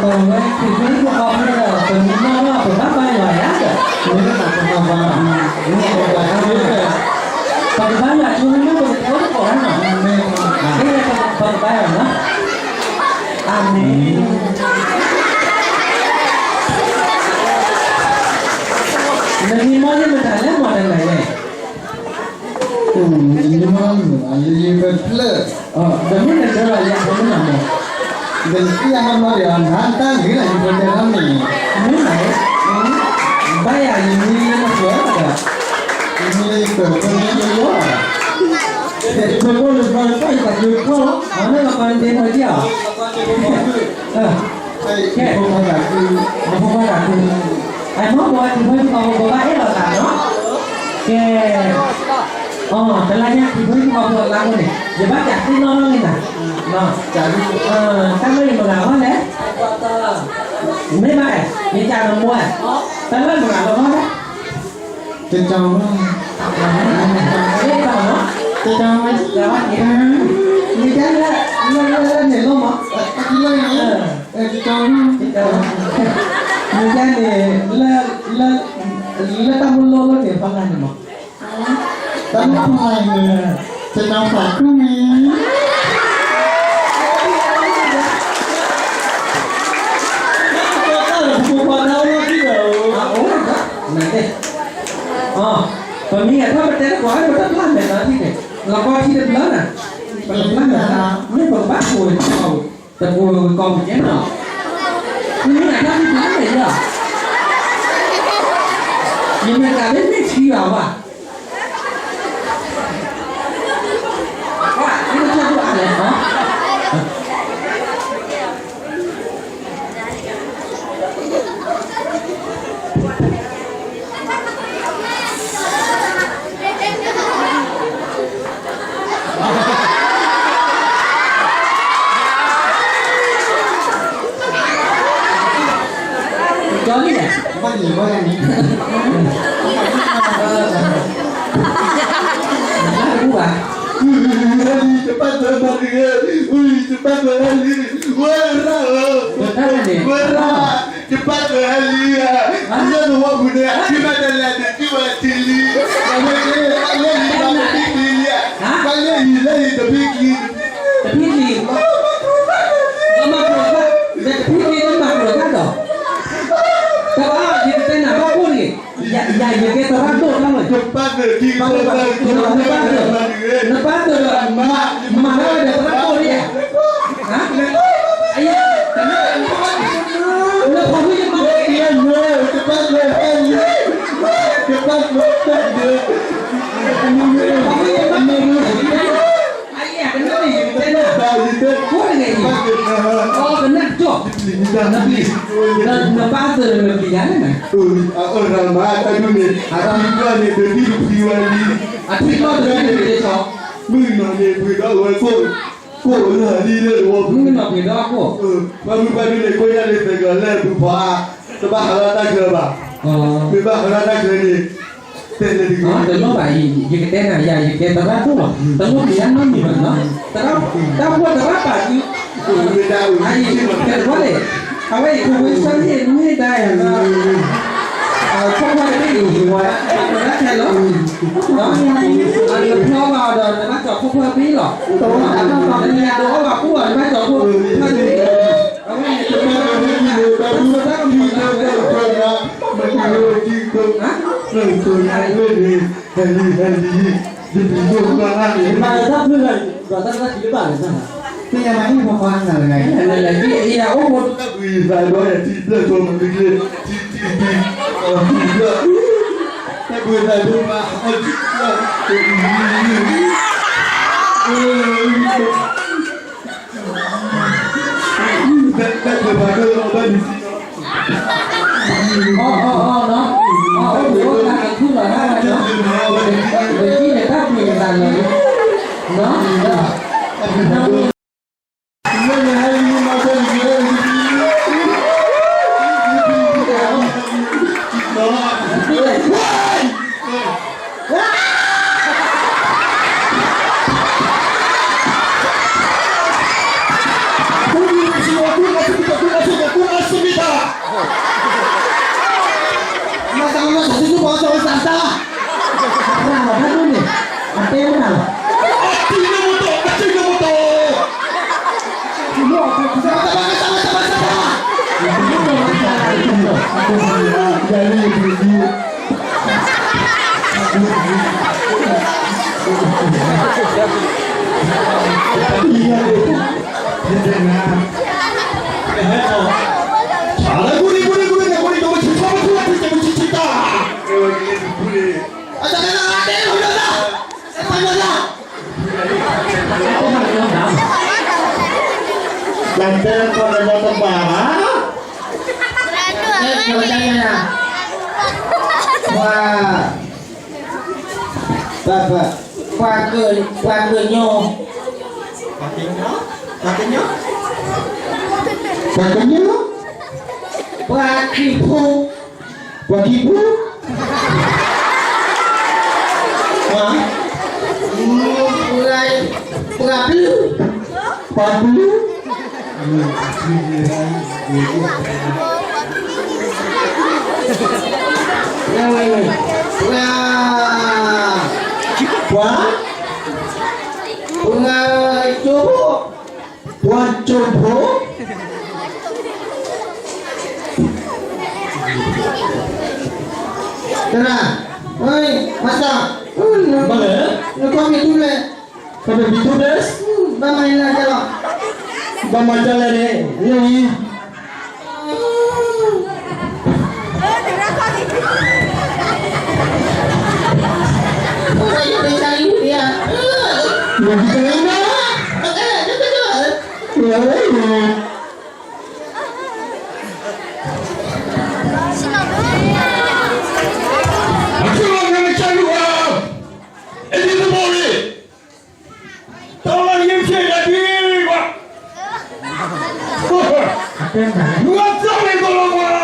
ဝဲခရံာ်ဖိဟံၣ်ဖိဃီဖိဒီး ပမံနီၣ်ထီၣ် ပဘၣ်ဘါယွၤယၤဒီး မ့ၢ်ဘၣ်ပမၤဘၣ် မ့ၢ်ဘၣ် ပကဘါယွၤဆိမ့ၢ် ပကတဲအိၣ်သကိးနီၤ မ့ၢ် ပကဘါယွၤနီၤ အၤမ့ၣ် နမံမီၢ်န့ၢ်မတၤလဲၣ်မီၢ်တဂၤလဲၣ် ယမံမီၢ်န့ၢ် ယဖျၢၣ် ဒီးမ့ၢ်နတဲလီၤယၤဖိမ့ၢ်နၤမီၢ် ဒီးနသ့ၣ်ညါနီၢ်နီၢ်ဒီး နတၢ်ဂ့ၤလၢယဖျၢၣ်တဲလီၤန့ၣ် မ့ၢ်နၤ ဘၣ်ယၤယမံလၢနဖျၢၣ်ဒီး ယမံလၢယဖျၢၣ်ဒီး ဖိဖိလၢဖျၢၣ်ဖျၢၣ်ယတၢ်ကၢဖျၢၣ်လီၤ အမ့ၢ်လီၤပှၤနတဲဖျၢၣ်ဒံးဧါ ကဲ ဖိဖိသးခု ဖိဖိသးခု အမ့ၢ်ပှၤထံဖိကီၢ်ဖိ ပဘၣ်အဲၣ်လီၤသးနီၤ ကဲ အီ တလါညါထံဖိကီၢ်ဖိအလါဖိန့ၣ် ယဘၣ်တၢ်သ့ၣ်နီၣ်ထီၣ်န့ၣ်သး တၢ်လၢယမတၤဂၤလဲၣ် မ့ၢ်ဘၣ် ယတၢ်နမိၢ် တၢ်လၢမတၤဂၤလဲၣ် တၢ် တၢ် တၢ် နကဲလၢ လၢ လၢ လၢန့ၣ်လီၤမး လၢန့ၣ် တၢ် တၢ် နကဲန့ၣ် လၢ လၢ လၢတၢ်မုၢ်လိၣ်လၢန့ၣ်ဖီလာ်န့ၣ်မး တၢ်မုၢ်ဖီလာ်န့ၣ် တၢ်ဖးခူၣ်မံၤ အအိၣ် နတဲ အီ ပမံၤအထီၣ်ပတဲတကွၢ် ပတပျၢ်မဲာ်နီၤထံၣ်န့ၣ် လီၤကီထံတဘျီနၤ ပတပျၢ်မဲာ်နီၤ မ့ၢ်ပကဘၣ်ကိးဝဲတကိး တကိးဝဲကီၢ်ပူၤကဲနီၤ မ့ၢ်နၤတၢ်ဖံးဖျါမဲာ်လီၤ ယမ့ၢ်ကးလၢမ့ၢ်ထံဘၣ်ဝဲ ကွၢ် မ့ၢ်တၢ်ဖံးဖျါလဲၣ်နီၤ ကၠီလံ ဘၣ်ယံၤဘၣ်ယံၤ တဘၣ်တၢ်မၤတဂ့ၤ အူလံ တဘၣ်တၢ်ဟဲလံ ဝဲရၣ်လီၤ ဝဲရၣ် တဘၣ်တၢ်ဟဲလံဧါ လၢနဝီပူၤန့ၣ် ဖံဘၣ်တလဲၤတတုၤဝဲတလံ ဝဲလၢယလံဘၣ်တဘံၣ်တလံဧါ ဘၣ်လၢယလံတဘံၣ်တလံ တဘံၣ်တလံ မၤကျိာ်ဘၣ် ဒီးတဘံၣ်တလံလၢမၤကျိာ်တၢ်ဒီး တဘၣ် ယကတဲနၤဘၣ်အိၣ်တဂ့ၤ ယၤယကဲသရၣ်ဒိၣ်တၢ်လီၤ နပၢ်သၢၣ်ဒီး မၤထီၣ်ဝဲဒီးသရၣ်ဒိၣ်န့ၣ်ဧါ အယဲ နဖးဖုယမါ တဘၣ်သၢၣ်ဟဲလံ တဘၣ်သၢၣ်ဟဲလံ ဖးဖုယမါ အယဲ ကနၣ်န့ၣ် ယကတဲနၤ ဘၣ်ယတဲ ကိးတဂ့ၤအံၤ အီ ကနၣ်ကၠီ နပျံၤ နပၢ်သၢၣ်နပျံၤယၤန့ၣ် အၢ ရမၤတၢ်ဒုးန့ၣ် အထံကျီၢ်န့ၣ် တဒုးတဖှံဝဲလံ အထံကျီၢ်တဒုးတဖှံဝဲလံ မုၢ်နီၢ်န့ၣ် ပှ့ၤဒီးဝဲကိၢ် ကိၢ်လၢလံလၢလီၤ မုၢ်နီၢ်ပှ့ၤဒီးကိၢ် ပှၤမုၢ်ပှၤဒုးန့ၣ် ကိးညါန့ၣ် သဲကလၢပူၤဖီအါ တဘၣ်ဟးလၢတၢ်ချၢဘၣ် မ့ၢ်ဘၣ်ဟးလၢတၢ်ချၢန့ၣ် တဲန့ၣ်တက့ၢ် တလိၣ်ဘၣ်အံၤ ယကတဲနၤယၤ ယကဲသရၣ်ဒိၣ်လီၤ တလိၣ်ပျံၤယၤနီတမံၤဘၣ်နီၤ တၢ်ဖိသရၣ်ပာ်စု အံၤ ကဲတဝီလဲၣ် အဝဲအံၤ ခိၣ်ဝ့ဆၢဟ့ၣ်မ့ၢ်ဒၣ်ယၤနီၤ အဖိခွါတဘ့ၣ်အံၤ ပှၤတၢ်ခဲလၢာ် အတဖျီဘၣ်ဒီး နဘၣ်ကၠီၤဖိခွါတဘ့ၣ်လီၤ နညါဒိးအီၣ်ဘၣ်ကူၣ်အီၤ နဘၣ်ကၠီၤဖိခွါတဘ့ၣ် အဝဲန့ၣ် တၢ်ဖိသရၣ်ကမၤလၢ ဟဲလံ ဟဲလံ ယပျံၤဒိၣ်မးလၢန့ၣ် ဘၣ်တၢ်ဖုၣ်လၢ ဘၣ်တၢ်ဖုၣ်လၢ ဘၣ်တၢ်ဖုၣ်လၢ သ့ၣ်ညါမး ဟံၣ်ဖိခွါနၤလၢၤ နလၢၤ ယအိၣ်ဖိ တၢ်ဘှံးသးဒီးယထံၣ်ဖျၢၣ်ဆိမုၢ်တကျ့ ထံထံထံ ထံဖျၢၣ် တၢ်ဘှံးသးဒိၣ်မး အထံဖျၢၣ် တၢ်ဘှံးသးဒိၣ်မး ဘၣ်နံၤ အီၣ်အီၣ်အီၣ်နီၤ အီၣ်အိၣ်ဘှံးအိၣ်သး ကထူၣ်လီၤတၢ်ဝဲနီၤ ပကံၣ်န့ၣ်တၢ်ပှ့ၤသးလီၤနီၤ လၢနဟဲလံမၤစၢၤနကလဲၤ Why? ပှၤ ပှၤ ပှၤက ပှၤကညီ ပှၤကညီ ပှၤကညီ ပှၤခရံာ်ဖိ ပှၤခရံာ်ဖိ ပှၤ ပှၤပျုၢ် ပှၤပျုၢ် ပှၤ ပှၤ ပှၤကၠိဖိ ပှၤကၠိဖိ တရၣ်, မၤသး, ဘၣ်လဲၣ်, နခီမ့ၢ်ထူလဲၣ်, ခီမ့ၢ်ထူလဲၣ်, ဘၣ်မၤနၤကလီၤ, ဘၣ်မၤကလဲၣ်န့ၣ်, လၢအံၤ တၢ်လၢယ့ၣ်ၡ့ၣ်ဒၣ်ဒံးဘၣ်, နသးမ့ၢ်ကလီၤဝါ